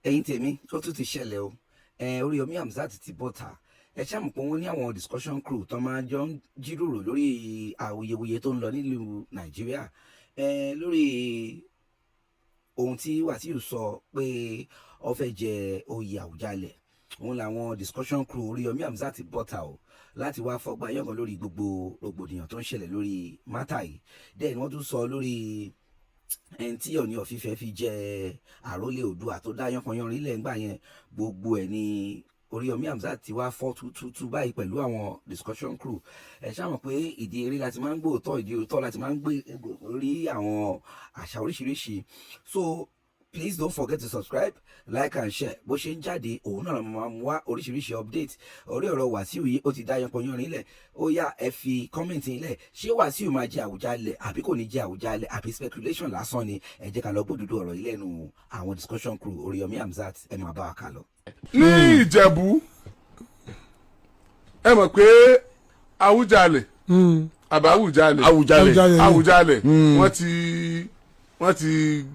Ẹ̀yin tèmi, ó tún ti ṣẹlẹ̀ o. Ẹ Oríyọmí Hamzat ti bọ́ta. Ẹ ṣáà mọ̀ pé wọ́n ní àwọn discussion crew tó máa jọ ń jíròrò lórí awuyewuye tó ń lọ nílùú Nàìjíríà, ẹ lórí ohun tí Wàsíù sọ pé ó fẹ́ jẹ oyè Àwùjalẹ̀. Òun làwọn discussion crew Oríyọmí Hamzat bọ́ta o láti wá fọ́gbà yọ̀ngàn lórí gbogbo rògbòdìyàn tó ń ṣẹlẹ̀ lórí matter yìí. Then wọ́n tún sọ lórí ẹni tí Ọọ̀ni of Ifẹ̀ fi jẹ àrólé Oòduà tó dá yánpọnyánrin lẹ̀ ńgbà yẹn. Gbogbo ẹ̀ ní Oríyọmí Hamzat ti wá fọ́ tútútú báyìí pẹ̀lú àwọn discussion crew. Ẹ ṣáà mọ̀ pé ìdí eré láti máa ń gbóòótọ́, ìdí òótọ́ láti máa ń gbé rí àwọn àṣà oríṣiríṣi. So please don't forget to subscribe, like and share. Bó ṣe ń jáde, òun náà máa mú wá oríṣiríṣi update orí ọ̀rọ̀ Wàsíù yìí. Ó ti dá yánpọnyánrin lẹ̀. Ó yá, ẹ fi comment lẹ̀. Ṣé Wàsíù máa jẹ Àwùjalẹ̀ àbí kò ní jẹ Àwùjalẹ̀, àbí speculation lásán ni? Ẹ jẹ́ ká lọ gbódúdú ọ̀rọ̀ yìí lẹ́nu àwọn discussion crew Oríyọmí Hamzat. Ẹ máa bá wa kà lọ. Ní Ìjẹ̀bú, ẹ mọ̀ pé Awújalẹ̀ àbí Awújalẹ̀? Awùjalẹ̀. Awùjalẹ̀. Awùjalẹ̀, wọ́n ti Wọ́n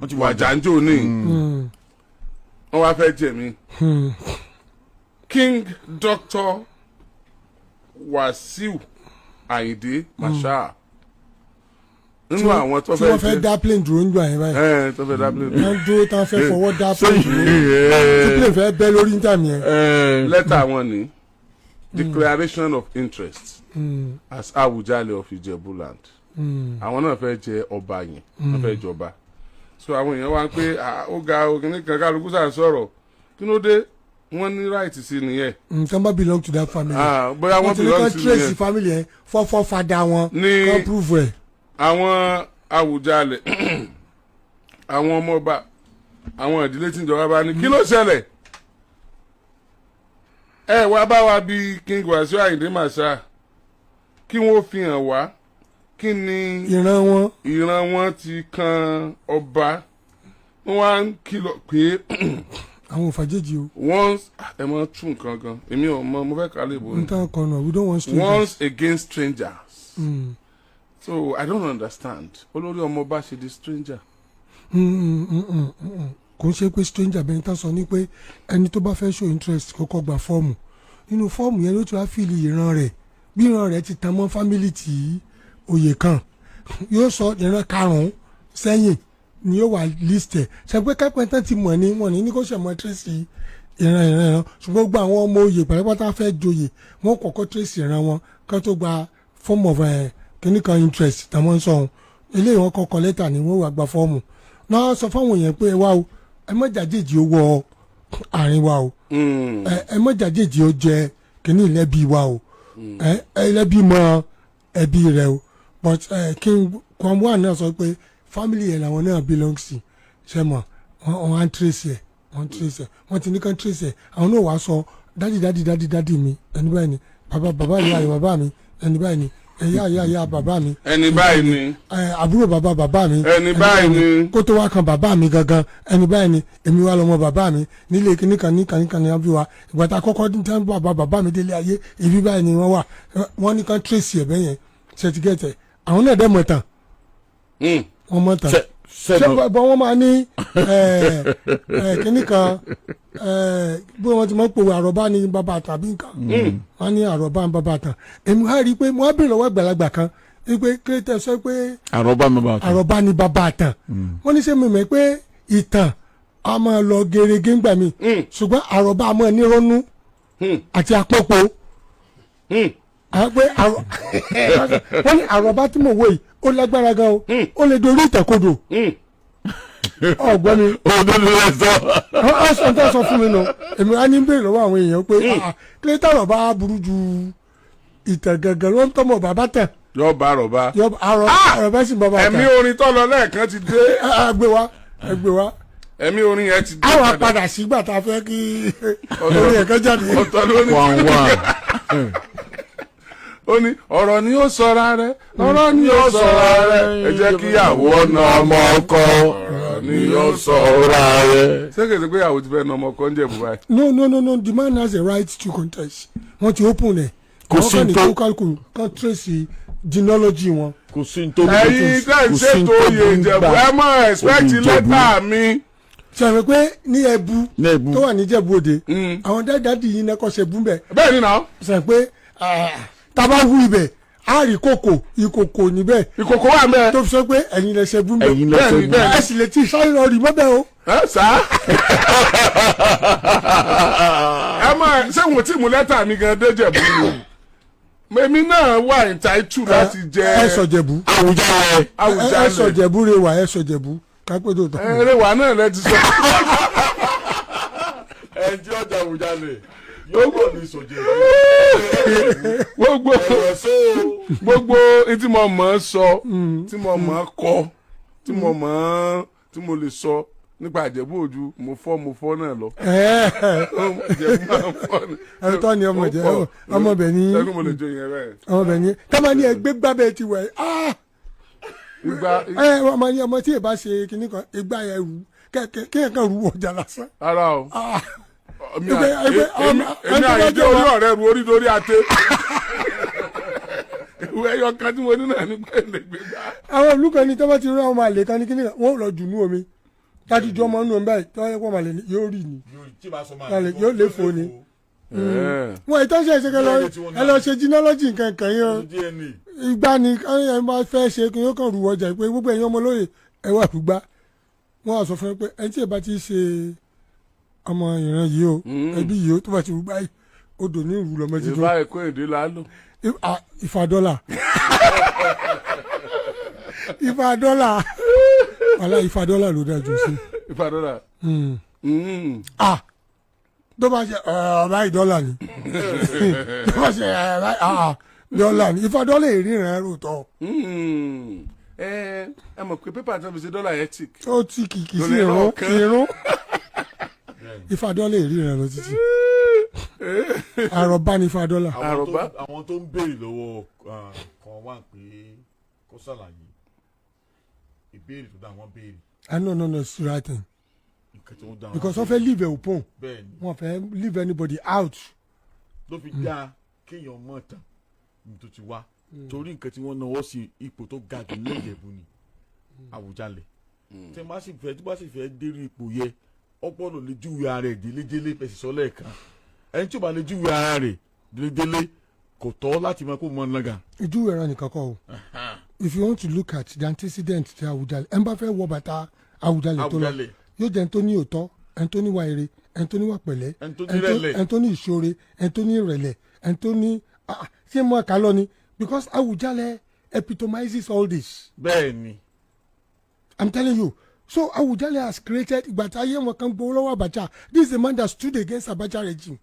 ti wàjà ń jò ní wọ́n wá fẹ́ jẹ̀ mí. King Dr. Wasiu Ayinde Marshal, nínú àwọn tó tí wọ́n fẹ́ fẹ́ dá plane dúró ń gbà yẹn báyìí. Ẹ tó fẹ́ dá plane. Wọ́n dúró tán, fẹ́ fọwọ́ dá plane dúró tí plane fẹ́ bẹ́ lórí níta yẹn. Lẹ́tà wọn ní declaration of interest as Awùjalẹ̀ of Ijebuland. Àwọn náà fẹ́ jẹ ọba yẹn, wọ́n fẹ́ jọba. So àwọn èèyàn wá ń pé, "Ah, ó ga òkìní kan." Kálukú sàn sọ̀rọ̀, kí ló dé? Wọ́n ní right sí nìyẹn. Nǹkan bá belong to that family. Ah, bóyá wọ́n Wọ́n ti ní belong kán sí trace nìyẹn. family yẹn, fọ́fọ́ fada wọn, kán prove ẹ̀. Àwọn Awùjalẹ̀, àwọn ọmọọba, àwọn ìdílé tí ìjọba bá ní, kí ló ṣẹlẹ̀? Ẹ wá bá wa bí King Wasiu Ayinde Marshal, kí wọ́n fi hàn wá kí ni ìran wọn. Ìran wọn ti kan ọba. Wọ́n wá ń kìlọ̀ pé Àwọn òfàjèjì o. Once, ẹ mọ tún nǹkan gan, èmi ò mọ, mo fẹ́ kà á lè bò N ní. tán kọnà, we don't want strangers. Once against strangers. So I don't understand, olórí ọmọọba ṣe di stranger? Kò ń ṣe pé stranger bẹ́ẹ̀. Tán sọ ní pé ẹni tó bá fẹ́ show interest kọ́kọ́ gba fọ́ọ̀mù. Nínú fọ́ọ̀mù yẹn ló ti wá fill ìran rẹ̀, bí ìran rẹ̀ ti tan mọ́ family tí oyè kan. Yóò sọ ìran karùn-ún sẹ́yìn ni yóò wà list ẹ̀. Ṣe pé kápẹ́ntà ti mọ̀ ní wọ́n ní kó ṣe mọ́ trace ìran, ìran, ìran. Ṣùgbọ́n gbogbo àwọn ọmọ oyè pátápátá fẹ́ joyè, wọ́n kọ́kọ́ trace ìran wọn kán tó gba form of kíní kan interest tàwọn ń sọ ohun eléyìí. Wọ́n kọ́kọ́ lẹ́tà ni wọ́n wà gba fọ́ọ̀mù náà, sọ fáwọn èèyàn pé ẹ wá o, ẹ má jàjèjì ó wọ àárín wa o. Ẹ má jàjèjì ó jẹ kíní ìlẹ́bí wa o. Ẹ ẹlẹ́bí mọ ẹbí rẹ o. But King Kwam1 náà sọ pé family yẹn làwọn náà belong sí. Ṣe mọ̀, wọ́n á trace ẹ̀, wọ́n trace ẹ̀, wọ́n ti ní kán trace ẹ̀. Àwọn náà wàá sọ daddy, daddy, daddy, daddy mi, ẹni báyìí ni bàbá, bàbá, ìyá, ìyá bàbá mi, ẹni báyìí ni ìyá, ìyá, ìyá bàbá mi, ẹni báyìí ni àbúrò bàbá bàbá mi, ẹni báyìí ni kó tó wá kan bàbá mi gangan, ẹni báyìí ni èmi wá lọmọ bàbá mi nílé kíníkan níkan níkan ní abí wa. Ìgbà tá a kọ́kọ́ ní tẹ́ bàbá bàbá mi délé ayé, ibi báyìí ni wọ́n wà. Wọ́n ní kán trace ẹ̀ bẹ́yẹn ṣètìgẹ́tẹ̀. Àwọn náà dẹ́ mọ̀ tán. Wọ́n mọ̀ tán. Ṣe Ṣé bọ́ wọ́n máa ní kíní kan, bí wọ́n ti mọ̀ pòwe, àròbá ní bàbá tàbí nǹkan, wọ́n ní àròbá ní bàbá tán. Èmi wá rí i pé wọ́n á bèèrè lọ́wọ́ àgbàlagbà kan wípé kílẹ̀tẹ̀ sọ pé àròbá mi bá tán. Àròbá ní bàbá tán. Wọ́n ní ṣé mi mọ̀ pé ìtàn a máa lọ gerege ńgbà mi, ṣùgbọ́n àròbá a máa nírọ́nú àti àpòpọ̀ pé wọ́n ní àròbá tí mo wò yìí, ó lágbára gan o, ó lè dorí ìtẹ̀kodò. Ọ̀gbọ́n mi. Òdodo lẹ sọ. Ọ sọ tó sọ fún mi nù. Èmi á ní bèrè lọ́wọ́ àwọn èèyàn pé kílẹ̀tà àròbá burú ju ìtẹ̀ gẹ́gẹ́ ló ń tọ́mọ bàbá tẹ̀. Yọ bá rọ̀bá. Yọ àròbá sì bàbá tẹ̀. Ẹ̀mí orin tó lọ lẹ́ẹ̀kan ti dé. Ẹ gbé wa, ẹ gbé wa. Ẹ̀mí orin yẹn ti dé. Àwọn padà sígbà tá a fẹ́ kí orin ẹ̀kan jáde. Ọ̀tọ̀ lórí. One one. Ó ní ọ̀rọ̀ ni ó sọra rẹ̀, ọ̀rọ̀ ni ó sọra rẹ̀, ẹ jẹ́ kíyàwó ọ̀nà ọmọ ọkọ, ọ̀rọ̀ ni ó sọra rẹ̀. Ṣé kìí ṣe pé ìyàwó ti fẹ́ na ọmọ ọkọ ń jẹ̀bù báyìí? No, no, no, no, the man has a right to contest. Wọ́n ti open ẹ̀. Kò sí Àwọn kan ní tó- kó kálukú kan trace genealogy wọn. Kò sí ní tó Ẹ̀yin tẹ́ ń kò sí ní ṣètò tó oyè burú Ìjẹ̀bù, gbà. ẹ mọ̀ expect Oyè Ìjẹ̀bù. lẹ́tà mi. Ṣàmì pé ní Ẹbu Ní Ẹbu. tó wà níjẹ̀bú Òde, àwọn dáadáa yìí náà kọ́ ṣe bú bẹ́ẹ̀. Bẹ́ẹ̀ ni náà. Ṣàmì pé tá a bá hu ibẹ̀, á rí kòkò, ìkòkò níbẹ̀. Ìkòkò wà mẹ́ẹ̀. Tó fi sọ pé ẹ̀yin lẹ ṣe bú bẹ́ẹ̀. Ẹ̀yin lẹ ṣe Bẹ́ẹ̀ ni, bú. bẹ́ẹ̀. Ẹ sì lè ti sáré lọ rí mọ́bẹ̀ o. Ẹ sá. Ẹ máa ṣé wọn tí mú lẹ́tà mi gan déjẹ̀bú ni, èmi náà wà entitled láti jẹ. Ẹ sọ Jẹ̀bú. Àwùjalẹ̀. Ẹ sọ Àwùjalẹ̀. Jẹ̀bú rẹwà, ẹ sọ Jẹ̀bú kápẹ́ tó tọ́. Ẹrẹwà náà lẹ ti sọ. Ẹ tí ọjà Àwùjalẹ̀ yóò bọ̀ ní sọ̀jẹ̀. Gbogbo Ẹ̀rọ só. gbogbo tí mo mọ̀ ọ́ sọ, tí mo mọ̀ ọ́ kọ, tí mo mọ̀ ọ́, tí mo lè sọ nípa Ìjẹ̀bú Òju, mo fọ́, mo fọ́ náà lọ. Ìjẹ̀bú máa ń fọ́ ni. Ẹ tọ́ ni ọmọ Ó jẹ́ pọ̀. ọmọ bẹ̀ ní. Ṣẹ́gun, mo lè jó yẹn bẹ́ẹ̀. Ọmọ bẹ̀ ní tábà ní ẹgbẹ́ gbábẹ́ ti wẹ̀ ah. Ìgbà. Ẹ ọmọ ní ọmọ tí ì bá ṣe kinní kan, ìgbà yẹn rú kẹ̀kẹ́ kéèyàn kan rú ọjà lásán. Ara o. Ah. Èmi Ẹgbẹ́ èmi tó bá àyíjẹ́ jẹ́ orí ọ̀rẹ́ ru orí lórí àtẹ. Ìwé ẹyọ kan tí mo ní náà ní pé lè gbé gbá. Àwọn ìlú kan ní tó bá ti rí ọmọ àlè kan ní kinní kan, wọ́n ò lọ jù ní omi tájú ju ọmọ nínú omi báyìí, tó yẹ kó ọmọ àlè ní yóò rì ní yóò lè fò ní. Wọn ìtọ́ ṣe ṣe kẹ lọ, ẹ lọ ṣe genealogy nǹkan kan yẹn o. DNA. Ìgbà ni ẹ máa fẹ́ ṣe kí yóò kàn rú ọjà pé gbogbo ẹ̀yin ọmọ lóye, ẹ wà rúgbà. Wọ́n á sọ fún ẹ pé ẹni tí ẹ bá ti ṣe ọmọ ìran yìí o, ẹbí yìí o, tó bá ti rúgbà yìí, odò ní ìrù lọmọ títún. Ìfá ẹ̀kọ́ èdè la lò. Ìfà dọ́là, ìfà dọ́là, wàhálà, ìfà dọ́là ló dájú sí. Ìfá dọ́là. Ah, tó bá ṣe báyìí, dọ́là ni. Tó bá ṣe báyìí, ah, dọ́là ni. Ìfà dọ́là ìríran ẹrù tọ́. Ẹ ẹ mọ̀ pé paper tó fi ṣe dọ́là yẹn thick. Ó ti kìkì sí Lórí irun ọ̀kan. Irun ìfà dọ́là ìríran lọ títí, àròbá ní ìfà dọ́là. Àròbá. Àwọn tó ń béèrè lọ́wọ́ kan wà pé kó ṣàlàyé ìbéèrè tó dá wọn béèrè. Ah, no, no, no, it's the right thing. Nǹkan tó ń dá wọn Because wọ́n fẹ́ leave ẹ̀ open. Bẹ́ẹ̀ ni. Wọ́n fẹ́ leave anybody out. Ló fi dáa kéèyàn mọ̀ tán ní tó ti wá, torí nǹkan tí wọ́n náwó sí, ipò tó ga jù ní Ìjẹ̀bú ni Àwùjalẹ̀. Tí wọ́n sì fẹ́ dérú ipò yẹ, ọpọlọ lè júwe ara ẹ̀ délédélé. Fẹsẹ̀ sọ lẹ́ẹ̀kan, ẹni tí ó bá lè júwe ara rẹ̀ délédélé kò tọ́ láti máa kó mọ́ nàgà. Ìjúwe ẹran nìkan kọ́ o. If you want to look at the antecedent ti Àwùjalẹ̀, ẹ̀ ń bá fẹ́ wọ bàtà Àwùjalẹ̀ tó lọ, Àwùjalẹ̀. yóò jẹ́ ẹni tó ní òótọ́, ẹni tó níwà ire, ẹni tó níwà pẹ̀lẹ́, ẹni tó ní ìrẹ̀lẹ̀. ẹni tó ní ìṣoore, ẹni tó ní ìrẹ̀lẹ̀, ẹni tó ní ah, ṣé mo kà lọ ni, because Àwùjalẹ̀ epitomizes all this. Bẹ́ẹ̀ ni. I'm telling you. So Awujale has created, ìgbà tí ayé wọn kan gbowó lọ́wọ́ Abacha, this is the man that stood against Abacha regime.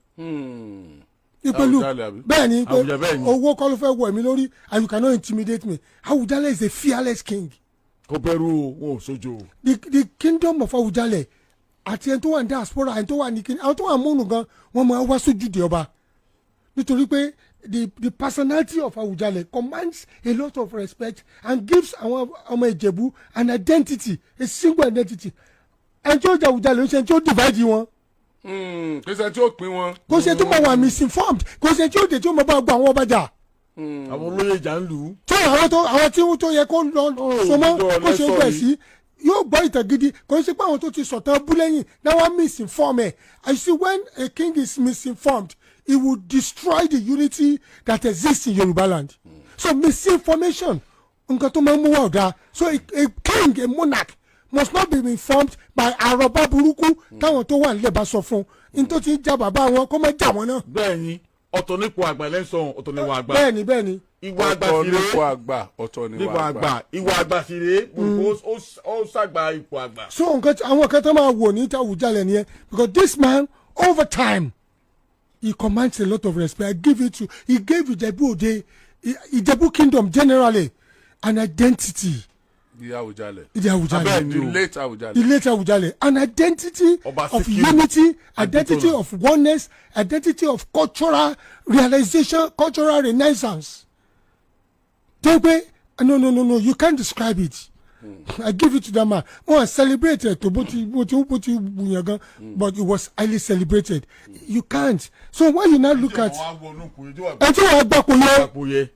Ìpẹ̀lú Awujale, àbí? Bẹ́ẹ̀ ni pé Awujale, bẹ́ẹ̀ ni. owó kọ́ ló fẹ́ wọ̀ mí lórí and you cannot intimidate me. Awujale is a fearless king. Kò bẹ̀rù o, wọn ò sójo o. The kingdom of Awujale, àti ẹni tó wà ní diaspora, ẹni tó wà ní kíni, àwọn tó wà múnú gan, wọ́n máa wá sójúde ọba, nítorí pé the personality of Awujale commands a lot of respect and gives àwọn ọmọ Ìjẹ̀bú an identity, a single identity. Ẹni tí ó jẹ Awujale ń ṣe ẹni tí ó divide wọn. Kì í ṣe tí ó pín wọn. Kò ṣe tó máa wà misinformed, kò ṣe tí ó dé tí ó máa bá gbọ́ àwọn ọba jà. Àwọn olóyè ìjà ń lù ú. Tó àwọn tó àwọn tí tó yẹ kó lọ sọmọ tó kó ṣe lẹ́sọ̀ gbẹ̀ yìí. sí, yóò gbọ́ ìtàn gidi. Kò ń ṣe pé àwọn tó ti sọ̀tàn bú lẹ́yìn náà wọ́n misinform ẹ̀. I see, when a king is misinformed, he will destroy the unity that exists in Yoruba land. So misinformation, nǹkan tó máa ń mú wá ọ̀dà. So a king, a monarch must not be informed by àròbá burúkú táwọn tó wà nílẹ̀ bá sọ fún un ní tó ti ń já bàbá wọn, kó má já wọn náà. Bẹ́ẹ̀ ni, ọ̀tọ̀ nípò àgbà lẹ́sàn, ọ̀tọ̀ níwà àgbà. Bẹ́ẹ̀ni. Ìwà àgbà Ọ̀tọ̀ sì nípò rèé. àgbà, ọ̀tọ̀ nípò níwà àgbà, àgbà. ìwà àgbà sì rèé, ó ṣàgbà ipò àgbà. So nǹkan àwọn kan tó máa wò ní Àwùjalẹ̀ nìyẹn, because this man, over time, he commands a lot of respect. I give it to he gave Ìjẹ̀bú Òde, Ìjẹ̀bú kingdom generally, an identity. The Awùjalẹ̀. The Àwùjalẹ̀. Abẹ́ẹ̀ The late Awùjalẹ̀. The late Àwùjalẹ̀, an identity Ọba of Síkírù unity, identity Adétọ́nà. of oneness, identity of cultural realization, cultural renaissance tó pé no, no, no, no, you can't describe it. I give it to that man. Wọn celebrate ẹ tó bó ti wùyàn gan, but it was highly celebrated. You can't. So when you now look at ẹ tí wàá gbọ́ kò yẹ kò yẹ.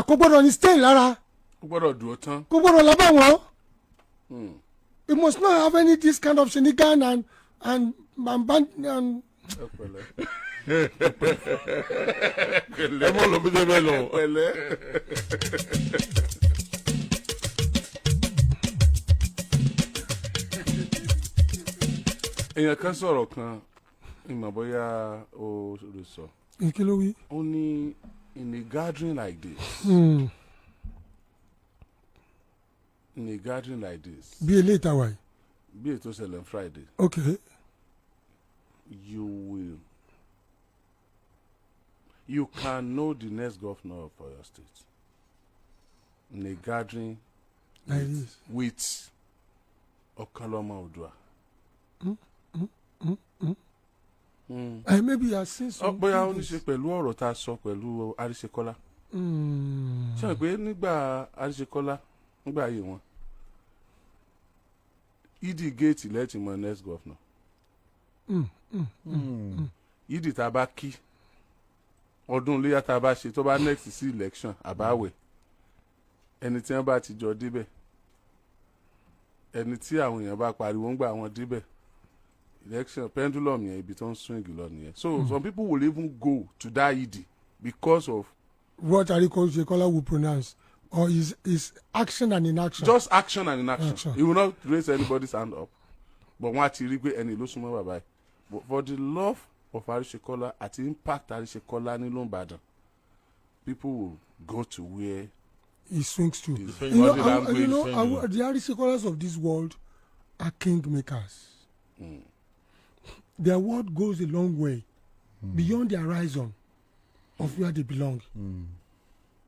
Kò gbọ́dọ̀ ní stain lára. Ó gbọ́dọ̀ dúró tán. Kò gbọ́dọ̀ lábà wọ́n. He must not have any this kind of shenanigan and Ẹ pẹ̀lẹ́. Ẹ mọ̀ lọ bí tẹ́ bẹ́ẹ̀ lọ. Pẹ̀lẹ́. Èèyàn kan sọ̀rọ̀ kan, ìmọ̀ bóyá o lè sọ. Kí ló wí? Ó ní in a gathering like this, in a gathering like this, Bí eléyìí tá a wà yìí. Bí ètò ṣẹlẹ̀ on Friday, you can know the next governor of Oyo State in a gathering Like this. with Ọ̀kanlọ́mọ Oòduà. Maybe you have seen some. Bóyá ó ní ṣe pẹ̀lú ọ̀rọ̀ tá a sọ pẹ̀lú Àríṣekọ́lá. Ṣé o pé nígbà Àríṣekọ́lá, nígbà ayé wọn, ìdí géètì lẹ́tì mọ next governor, ìdí tá a bá kí ọdún iléyà tá a bá ṣe tó bá next sí election àbáwẹ̀, ẹni tí wọ́n bá ti jọ débẹ̀, ẹni tí àwọn èèyàn bá pariwo ń gbà wọn débẹ̀, election pendulum yẹn, ibi tó ń swing lọ nìyẹn. So some people will even go to that ìdí because of What Arikosekola will pronounce or is action and inaction. Just action and inaction. Action. He will not raise anybody's hand up, but wọ́n á ti rí pé ẹni ló súnmọ́ bàbá yìí. But for the love of Àríṣekọ́lá àti impact Àríṣekọ́lá nílùú Ìbàdàn, people will go to where He swings to. his You know, body you language. know, the Arisekolas of this world are kingmakers. Their word goes a long way beyond the horizon of where they belong. Do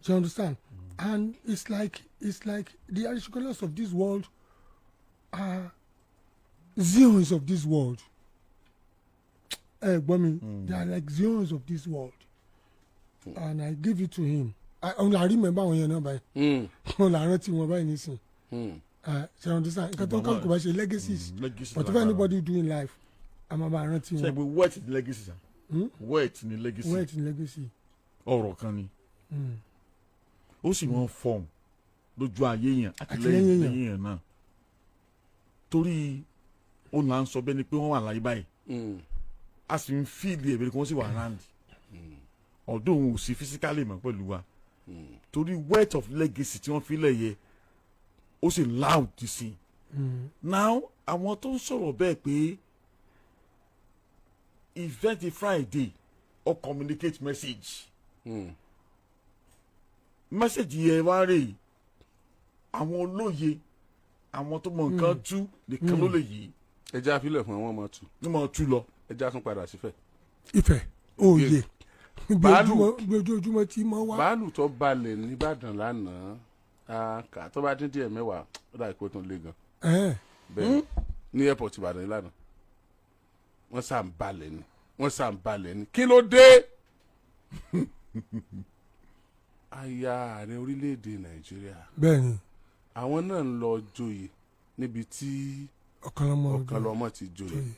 you understand? And it's like the Arisekolas of this world are Zions of this world. Eh, gbọ́ mi, they are like Zions of this world. And I give it to him. I remember àwọn yẹn náà báyìí. Wọn là rántí wọn báyìí nísìn. Ṣe you understand? Nǹkan tó ń kálukú bá ṣe, legacies. Legacy. Whatever anybody do in life, a máa bá rántí Ṣe wọn. pé wealth ni legacy sa? Wealth ni legacy. Wealth in legacy. Ọ̀rọ̀ kan ni, ó sì wọ́n fọ̀hún lójú ayé yẹn àti Àti lẹ́yìn lẹ́yìn èèyàn. lẹ́yìn yẹn náà, torí ó là ń sọ bẹ́ẹ̀ ni pé wọ́n wà láyé báyìí, a sì ń feel ẹ̀ bẹ́ẹ̀ ni wọ́n sì wà round ọdún, òun ò sí physically mọ́ pẹ̀lú wa, torí wealth of legacy tí wọ́n fi lẹ̀ yẹ, ó sì loud sí i. Now àwọn tó ń sọ̀rọ̀ bẹ́ẹ̀ pé event Friday ó communicate message, message yẹn wá rè é, àwọn olóye, àwọn tó mọ nǹkan tú nìkan ló lè yí. Ẹja àfilẹ̀ fún àwọn ọmọ tù. Ní mọ̀ tú lọ. Ẹja tún padà sífẹ̀. Ifẹ̀ òye bí Bàálù. bí ojoojúmọ́ tí mo wá. Bàálù tó balẹ̀ nìbàdàn lánàá, kà tó bá dín díẹ̀ 10, ó dà pé ó tún lé gan. Bẹ́ẹ̀ ní airport Ìbàdàn lánàá, wọ́n sà ń balẹ̀ ni, wọ́n sà ń balẹ̀ ni. Kí ló dé? Aya ààrẹ orílẹ̀-èdè Nàìjíríà, Bẹ́ẹ̀ni. àwọn náà ń lọ joyè níbi tí Ọ̀kanlọ́mọ. Ọ̀kanlọ́mọ ti joyè. Joyè.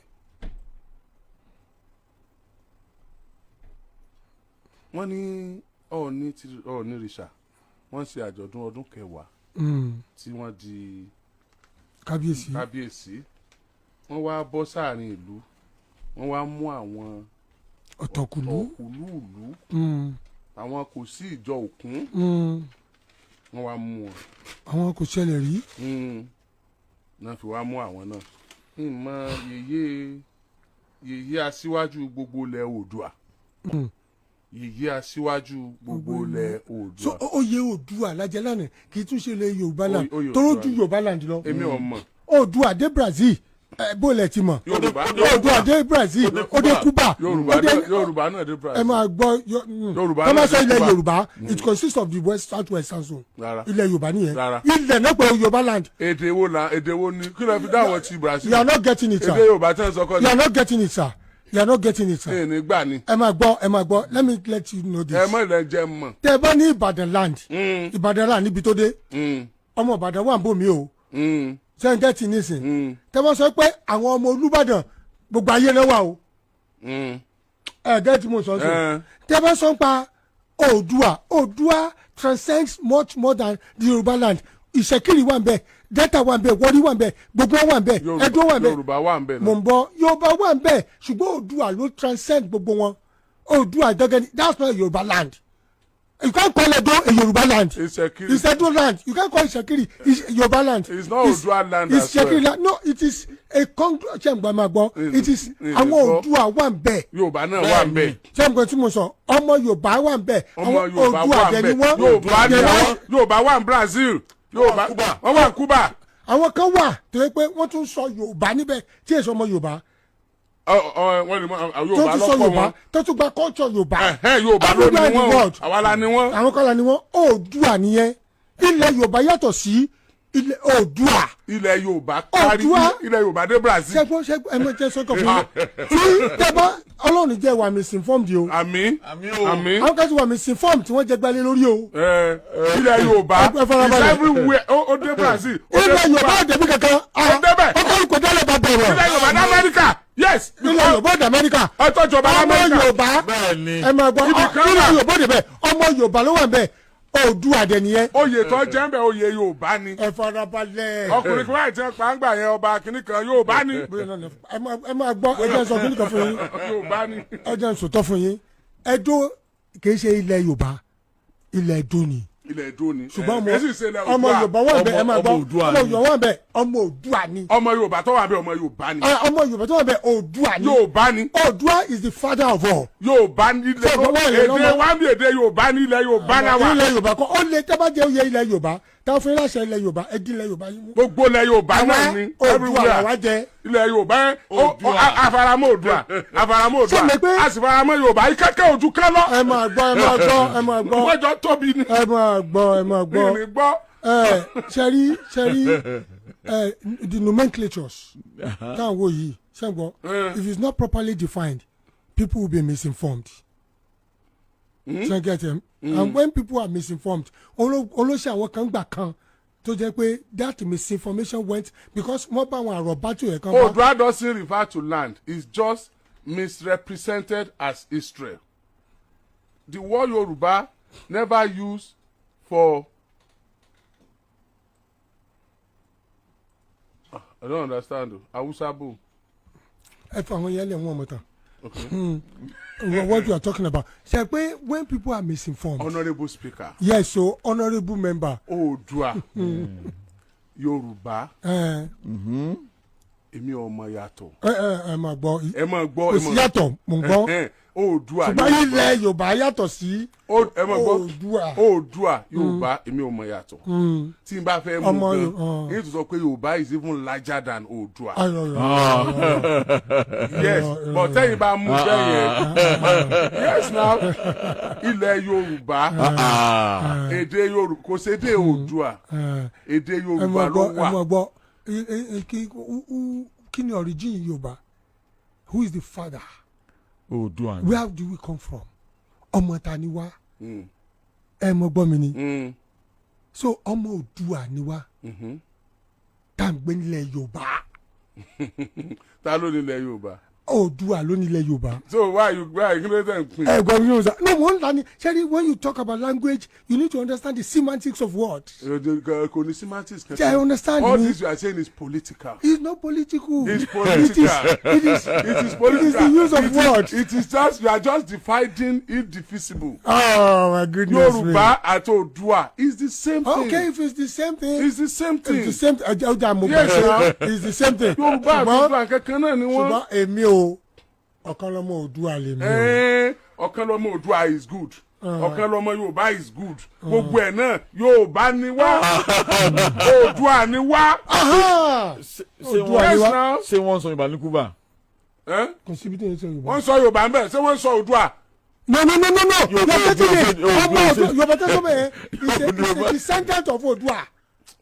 Wọ́n ní Ọọ̀ni ti Ọọ̀ni rìṣà, wọ́n ṣe àjọ̀dún ọdún 10 tí wọ́n di Kábíyèsí. Kábíyèsí. Wọ́n wá bọ́ sáàrin ìlú, wọ́n wá mú àwọn ọ̀tọ̀kùlú. Ọ̀kùlú ìlú, àwọn kò sí ìjọ òkun, wọ́n wá mú wọn. Àwọn kò ṣẹlẹ̀ rí. Náà fi wá mú àwọn náà, ìmọ̀ yèyé yèyé aṣíwájú gbogbo ilẹ̀ Oòduà, yèyé aṣíwájú gbogbo ilẹ̀ So Oòduà. Oyè Oòduà lájẹ lánàá, kì í tún ṣe ilẹ̀ Yorùbá land. Oyè Toró Oòduà ju ni. Yorùbá land lọ. Èmi ò mọ̀. Oòduà dé Brazil, ẹ bó lẹ ti mọ̀? Yorùbá. Oòduà dé Brazil, ó dé Cuba. Yorùbá ó dé Yorùbá náà dé Brazil. Ẹ máa gbọ́. Yorùbá Tọ́ bá náà sọ dé ilẹ̀ Cuba. Yorùbá, it consists of the west, south western zone. Rárá. Ilẹ̀ Yorùbá nìyẹn. Rárá. Ilẹ̀ náà pẹ̀lú Yorùbá land. Èdè wo la, èdè wo ni, kí ló fi dáwọ́ ti Brazil? You are not getting it, sir. Èdè Yorùbá tẹ́ ń sọ kọ́ You ni. are not getting it, sir. You are not getting it, sir. Ẹ̀ ní gbà ni. Ẹ máa gbọ́, ẹ máa gbọ́, let me let you know this. Ẹ mọ̀ ilẹ̀ jẹ́ mọ̀. Tẹ ẹ bá ní Ìbàdàn land, Ìbàdàn land níbi tó dé, ọmọ Ìbàdàn wà ń bò mí o. Sẹ́ńgẹ́tì nísìn, tẹ bá sọ pé àwọn ọmọ Olúbàdàn, gbogbo ayé náà wà o. Ẹ gẹ́tì mo sọ sí. Tẹ bá sọ pa Oòduà, Oòduà transcends much more than the Yorùbá land. Ìṣẹ̀kiri wà ń bẹ. Delta wà ń bẹ̀, Warri wà ń bẹ̀, gbogbo wọn wà ń bẹ̀, Ẹdó wà ń bẹ̀. Yorùbá wà ń bẹ̀ Mò náà. ń bọ̀. Yorùbá wà ń bẹ̀, ṣùgbọ́n Oòduà ló transcend gbogbo wọn. Oòduà gẹ́gẹ́ ni. That's not Yorùbá land. You can't call Edo a Yorùbá land. Itsekiri. It's Edo land. You can't call Itsekiri. It's Yorùbá land. It's not Oòduà land It's as well. Itsekiri land. No, it is a ṣe ń gbọ́, máa gbọ́, it is àwọn gbọ́. Oòduà wà ń bẹ̀. Yorùbá náà wà ń bẹ̀. Ṣé ń gbọ́ tí mo sọ? Ọmọ Yorùbá wà ń bẹ̀. Ọmọ Àwọn Yorùbá Oòduà wà ń dẹ̀ bẹ̀. ni wọ́n. Yorùbá ni They àwọn Yorùbá wà ní Brazil. Yorùbá Cuba. wọ́n wà ní Cuba. Àwọn kan wà tó yẹ pé wọ́n tún sọ Yorùbá níbẹ̀ tí èso ọmọ Yorùbá Wọ́n lè mọ àwọn tó Yorùbá tún sọ lọ́kọ̀ Yorùbá, wọn. tó tún gba culture Yorùbá. Ẹ̀hẹ́n, Yorùbá ló ní Everywhere in the wọ́n o. world. Àwa la ní wọ́n. Àwọn kan la ni wọ́n. Oòduà nìyẹn. Ilẹ̀ Yorùbá yàtọ̀ sí ilẹ̀ Oòduà. Ilẹ̀ Yorùbá kárí. Oòduà. Ilẹ̀ Yorùbá dé Brazil. Ṣẹ́gbọ́n, ṣẹ́gbọ́n, ẹ mọ̀ jẹ́ sọ́kọ̀ fún mi tí tẹ́bá Ọlọ́run jẹ́ wà misinformed o. Àmín. Àmín o. Àmín. Àwọn kan ti wà misinformed tí wọ́n jẹ gbalẹ̀ lórí o. Ilẹ̀ Yorùbá Ẹ farabalẹ̀. is everywhere. Ó dé Brazil, ó dé Ilẹ̀ Cuba. Yorùbá ò débi kankan. Ó débẹ̀. Ọkọ̀ kò dálẹ̀ bá bẹ̀rẹ̀. Ilẹ̀ Yorùbá ní Amẹ́ríkà, yes. Ilẹ̀ Yorùbá ò dé Amẹ́ríkà. Ọtọ́jọba Ọmọ Amẹ́ríkà. Yorùbá, Bẹ́ẹ̀ ni. ẹ máa gbọ́. Ibì kan Ilẹ̀ wà. Yorùbá ò débẹ̀. Ọmọ Yorùbá ló wà ń bẹ̀. Oòduà dẹ̀ nìyẹn. Oyè tó jẹ́ ń bẹ̀, oyè Yorùbá ni. Ẹ farabalẹ̀. Ọkùnrin kan láì tí wọ́n pa ń gbà yẹn, ọba kìnnì kan, Yorùbá ni. Ẹ máa gbọ́, ẹ jẹ́ n sọ kíní kan fún yín. Yorùbá ni. Ẹ jẹ́ n sòtọ́ fún yín. Ẹdó kìí ṣe ilẹ̀ Yorùbá, ilẹ̀ Ẹdó ni. Ilẹ̀ Èdó ni. Ṣùgbọ́n ọmọ Kìí sì ṣe ilẹ̀ ọmọ Oòduà. Yorùbá wà bẹ́ẹ̀, ẹ máa gbọ́. Ọmọ Oòduà Ọmọ ni. Yorùbá wà bẹ́ẹ̀, ọmọ Oòduà ni. Ọmọ Yorùbá tó wà bẹ́ẹ̀, ọmọ Yorùbá ni. Ah, ọmọ Yorùbá tó wà bẹ́ẹ̀, Oòduà ni. Yorùbá ni. Oòduà is the father of all. Yorùbá ní ilẹ̀ Ṣé ọ̀gbọ́n wà yẹn èdè lọ́mọ? wa ní èdè Yorùbá ní ilẹ̀ Yorùbá náà wà. Ilẹ̀ Yorùbá kọ́, ó lè tẹ́ bá jẹ́ oyè ilẹ̀ Yorùbá táwọn fún yín láṣẹ ilẹ̀ Yorùbá, ẹ dín ilẹ̀ Yorùbá yín mú. Gbogbo ilẹ̀ Yorùbá náà ni. Oòduà Everywhere. làwa jẹ. Ilẹ̀ Yorùbá ẹ Oòduà. afaramọ́ Oòduà, afaramọ́ Oòduà. Ṣé mi pé- A sì faramọ́ Yorùbá ikẹ́kẹ́ ojú kan lọ. Ẹ máa gbọ́, ẹ máa gbọ́, ẹ máa gbọ́. Wọ́n jọ tóbi ni. Ẹ máa gbọ́, ẹ máa gbọ́. Ní gbọ́. Ẹ ṣẹ́rí, ṣẹ́rí ẹ, the nomenclatures táwọn wo yìí, ṣẹ́ ń gbọ́? If it's not properly defined, people will be misinformed. Ṣe get them? And when people are misinformed, olóṣè àwọn kan gbà kan tó jẹ́ pé that misinformation went because wọ́n bá àwọn àròbá tó yẹ kan bá. Oòduà doesn't refer to land, it's just misrepresented as Israel. The word Yoruba never used for. Ah, I don't understand o. Hausa bo. Ẹ fọ àwọn yẹn lẹ, wọn mọ tán what you are talking about. Ṣe pé when people are misinformed. Honourable speaker. Yes, so honourable member. Oòduà, Yorùbá, ẹ èmi ò mọ̀ yàtọ̀. ẹ ẹ máa gbọ́. Ẹ máa gbọ́. Kò sí yàtọ̀, mò ń gbọ́. Ẹhẹ́n, Oòduà, Ṣùgbọ́n Yorùbá. ilẹ̀ Yorùbá yàtọ̀ sí Ẹ máa gbọ́. Oòduà. Oòduà, Yorùbá, èmi ò mọ̀ yàtọ̀. Tí n bá fẹ́ mú Ọmọ gan, Yorùbá. yín tó sọ pé Yorùbá is even larger than Oòduà. Ayọ̀, ayọ̀. Yes, but tẹ́yìn bá mú bẹ́ẹ̀ yẹn, yes, now ilẹ̀ Yorùbá, èdè Yorùbá, kò sédè Oòduà, èdè Ẹ Yorùbá máa ló gbọ́, ẹ wà. máa gbọ́. Kí ni origin Yorùbá? Who is the father? Oòduà ni. Where do we come from? Ọmọ ta ni wá? Ẹ mọ gbọ́ mi ni. So ọmọ Oòduà ni wá tá à ń gbé nílẹ̀ Yorùbá. Ta ló nílẹ̀ Yorùbá? Oòduà ló nílẹ̀ Yorùbá. So why you kí ló dé ń pín? Ẹ gbọ́ mi yóò sá no, mo ń ta ni. Ṣẹ́rí, when you talk about language, you need to understand the semantics of words. Kò ní semantics Ṣé I understand All me? this you are saying is political. It's not political. It's political. It is It is political. It is the use of words. It is just, you are just dividing indivisible. Oh my goodness me. Yorùbá àti Oòduà is the same thing. Okay, if it's the same thing. It's the same thing. It's the same thing. Ọjà mo Yes, gbà now. pé it's the same thing. Yorùbá àti Ṣùgbọ́n Oòduà kankan náà ni wọ́n. ṣùgbọ́n èmi o, ọ̀kan lọ́mọ Oòduà lèmi o. Ọ̀kan lọ́mọ Oòduà is good, ọ̀kan lọ́mọ Yorùbá is good. Gbogbo ẹ̀ náà, Yorùbá ni wá, Oòduà ni wá. Aha! Ṣé Oòduà wọ́n ni Yes wá. now. Ṣé wọ́n sọ Yorùbá ní Cuba? Eh? Kò síbi tí yẹn sọ Yorùbá. Wọ́n sọ Yorùbá ń bẹ̀, ṣé wọ́n sọ Oòduà? No, no, no, no, no. Yorùbá, You're getting it. Yorùbá, Ọmọ Yorùbá. Oòduà, Yorùbá tẹ́sán bẹ́ẹ̀ is a descendant of Oòduà.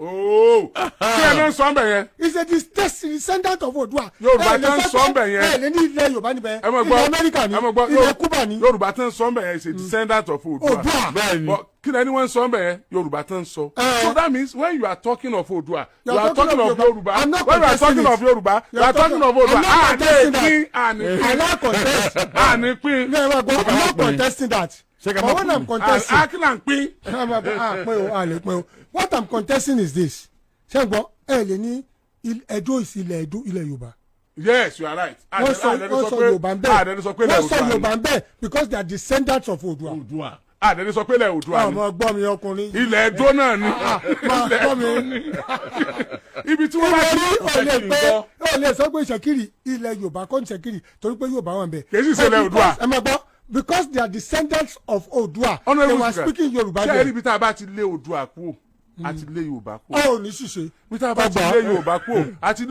Ooo, kí ẹ ló ń sọ ń bẹ̀ yẹn? Is a descendant of Oòduà. Yorùbá Ẹ lè tẹ́ ń sọ sọ ń bẹ̀ yẹn. ẹ lè ní ilẹ̀ Yorùbá níbẹ̀. Ẹ mọ̀ gbọ́, Ilẹ̀ Amẹ́ríkà ni, ẹ mọ̀ gbọ́, ilẹ̀ Cuba ni. Yorùbá tẹ́ ń sọ ń bẹ̀ yẹn is a descendant of Oòduà. Oòduà. Bẹ́ẹ̀ni. But kí lẹni wọ́n ń sọ ń bẹ̀ yẹn? Yorùbá tẹ́ ń sọ. Eh. So that means when you are talking of Oòduà, you You are talking of Yorùbá. I'm not When you are contesting talking it. of Yorùbá, you are talking of I'm Oòduà. not Àní contesting that. pín, àní I pín, not contest. àní pín. No, I'm not contesting that. Ṣé ká But má what I'm pín? contesting. Akínà ń pín. Ah, pín o, a lè pín o. What I'm contesting is this. Ṣé ń gbọ́? Ẹ lè ní Ẹdó is ilẹ̀ Ẹdó, ilẹ̀ Yorùbá. Yes, you are right. Wọ́n sọ Yorùbá ń bẹ̀. Àdẹni sọ pé ilẹ̀ Wọ́n sọ Oòduà ni. Yorùbá ń bẹ̀ because they are descendants of Oòduà. Oòduà. Àdẹni sọ pé ilẹ̀ Oòduà ni. Ọmọ gbọ́ mi, ọkùnrin. Ilẹ̀ Ẹdó náà ni. Máa gbọ́ mi. Ibi tí wọ́n bá Ilẹ̀ ti rí ò lè Ìṣẹ̀kiri pé ńkọ́? Ò lè sọ pé Ìṣẹ̀kiri, ilẹ̀ Yorùbá kọ́ ní Ìṣẹ̀kiri, torí pé Yorùbá wà ń bẹ̀. Kì í sì ṣe ilẹ̀ Oòduà. Ẹ máa gbọ́, because they are descendants of Oòduà, they Honourable were Speaker, speaking Yorùbá ṣé ẹ rí there. ibi tá a bá ti lé Oòduà kúrò, a ti lé Yorùbá kúrò. Ọ ò ní ṣìṣe. Ibi tá a bá ti Ọgbà. lé Yorùbá kúrò, a ti